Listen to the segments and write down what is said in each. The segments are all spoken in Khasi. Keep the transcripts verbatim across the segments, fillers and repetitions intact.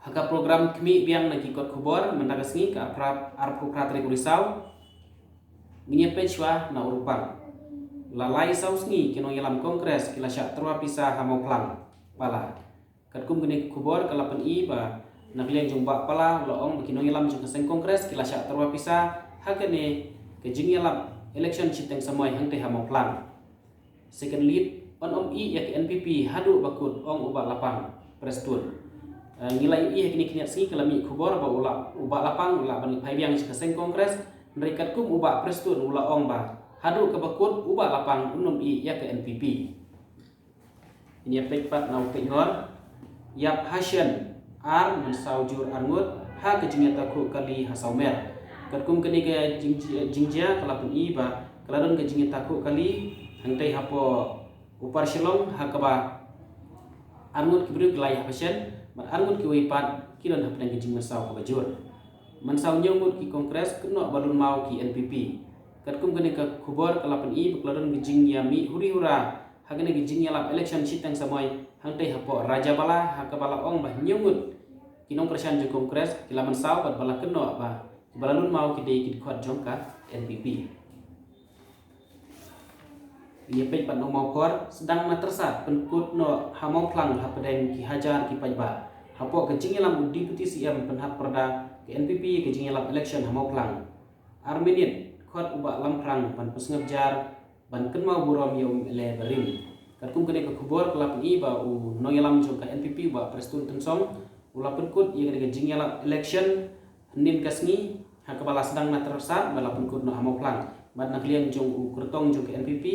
Ha ka program khmih biang na ki kot khubor mynta ka sngi ka arphew phra tarik u Risaw, ngin ïa peit shuwa na u rukom. La lai saw sngi ki nongïalam Congress ki la shah tyrwa pisa ha Mawphlang, Pala. Katkum kane ka khubor ka la pyni ba na ka liang jong u Bah Pala u la ong ba ki nongïalam jong ka seng Congress ki la shah tyrwa pisa ha kane ka jingïalap election shiteng samoi hangtei ha Mawphlang. Second lead, yn ym ïeh ïa ka N P P haduh ba kut, ong u Bah Lapang, Prestone. Eh, ngi la ïohi ha kine khyndiat sngi ka la mih khubor ba u la, u Bah Lapang u la ban phai biang sha ka seng Congress, hynrei katkum u Bah Prestone u la ong ba haduh kaba kut u Bah Lapang un ym ïeh ïa ka N P P. Ngin ïa peit pat na u peit ngor. Ïap ha shen ar mynsaw jur ar ngut ha ka jingïatakhuh kali ha Sawmer. Katkum kane ka jingjia, jingjia ka la pyni ba ka la don ka jingïatakhuh kali hangtei hapoh Upper Shillong ha kaba ar ngut ki briew ki la ïap ha shen bad ar ngut kiwei pat ki don hapdeng ka jingmynsaw kaba jur. Mynsaw hynñiew ngut ki Congress, kynnoh ba lun maw ki N P P. Katkum kane ka khubor ka la pyni ba ka la don ka jingïamih huri hura ha kane ka jingïalap election shiteng samoi hangtei hapoh Rajabala ha kaba la ong ba hynñiew ngut ki nongkyrshan jong Congress ki la mynsaw bad ba la kynnoh ba kiba la lun maw ki dei ki dkhot jong ka N P P. Ngin ïa peit pat na u Mawphor, sdang na Tyrsad pynkut noh ha Mawphlang hapdeng ki hajar ki paidbah. Hapoh ka jingïalam u Deputy C M Bernard Pyrda, ka N P P ka jingïalap election ha Mawphlang. Ar minit khot u Bah Lamphrang ban pynsngap jar ban kynmaw burom ïa u M L A barim. Katkum kane ka khubor ka la pyni ba u nongïalam jong ka N P P u Bah Prestone Tynsong u la pynkut ïa kane ka jingïalap election hynnin ka sngi ha kaba la sdang na Tyrsad bad la pynkut noh ha Mawphlang. Bad na ka liang jong u kyrtong jong ka N P P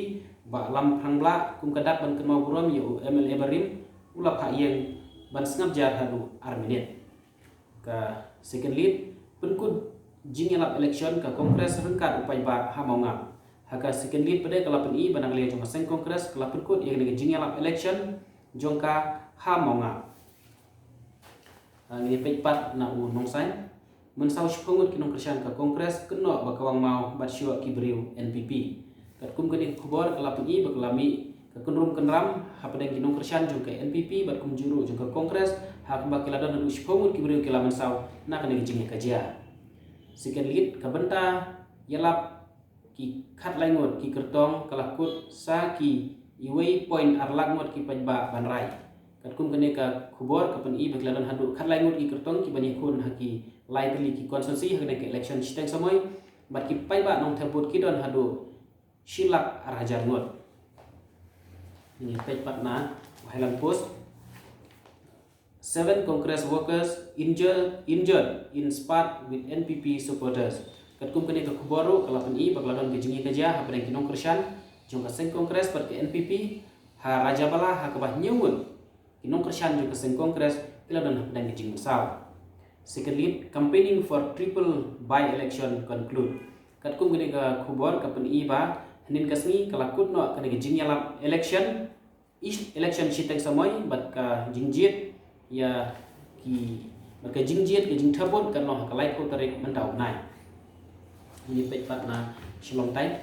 u Bah Lamphrang Blah, kum ka dak ban kynmaw burom ïa u M L A barim, u la phah ïeng ban sngap jar haduh ar minit. Ka second lead, pynkut jingïalap election ka Congress ryngkat u paidbah ha Mawngap. Ha ka second lead pat ka la pyni ba na ka liang jong ka seng Congress ka la pynkut ïa kane ka jingïalap election jong ka ha Mawngap. Ah, ngin ïa peit pat na u Nongsan. Mynsaw shiphew ngut ki nongkyrshan ka Congress kynnoh ba ka wang maw bad shuh ki briew N P P. Katkum kane ka khubor ka la pyni ba ka la mih ka kynrum kynram hapdeng ki nongkyrshan jong ka N P P bad kumjuh ruh jong ka Congress ha kaba ki la don haduh shiphew ngut ki briew ki la mynsaw na kane ka jingïakajia. Second lead, ka bynta ïalap ki khatlai ngut ki kyrtong ka la kut sa ki iwei point ar lak ngut ki paidbah ban rai. Katkum kane ka khubor ka pyni ba ki la don haduh khatlai ngut ki kyrtong ki ban ïakhun ha ki lai tylli ki constituency ha kane ka election shiteng samoi bad ki paidbah nongthep vote ki don haduh shi lak ar hajar ngut. Ngin peit pat na u Highland Post. Seven Congress workers injured, injured in spat with N P P supporters. Katkum kane ka khubor ruh ka la pyni ba ka la don ka jingïakajia hapdeng ki nongkyrshan jong ka seng Congress bad ka N P P ha Rajabala ha kaba hynñiew ngut ki nongkyrshan jong ka seng Congress ki la don hapdeng ka jingmynsaw. Second lead, campaigning for triple by-election conclude. Katkum kane ka khubor ka pyni ba hynnin ka sngi ka la kut noh kane ka jingïalap election, election shiteng samoi bad ka jingjied ïa ki, bad ka jingjied ka jingthep vote kan long ha ka laiphew tarik mynta u bnai. Ngin peit pat na Shillong Times.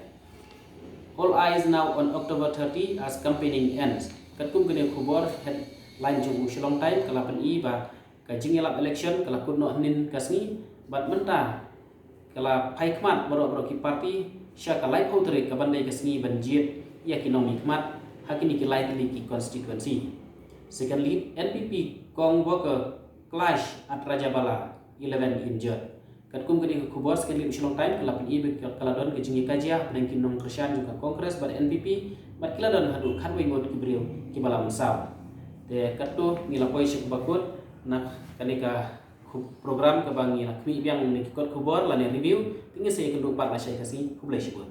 All eyes now on October thirty as campaigning ends. Katkum kane ka khubor headline jong u Shillong Times ka la pyni ba ka jingïalap election ka la kut noh hynnin ka sngi bad mynta ka la phai khmat baroh baroh ki party sha ka laiphew tarik ka ban dei ka sngi ban jied ïa ki nongmihkhmat ha kine ki lai tylli ki constituency. Second lead, N P P kong worker clash at Rajabala, eleven injured. Katkum kane ka khubor, second lead u Shillong Times ka la pyni ba ka la don ka jingïakajia hapdeng ki nongkyrshan jong ka Congress bad N P P bad ki la don haduh khatwei ngut ki briew kiba la mynsaw. Te katto ngi la poi sha kaba kut na kane ka program kaba ngi la khmih biang na ki kot khubor lane review. Te ngin sa ïakynduh pat lashai ka sngi. Khublei shibun.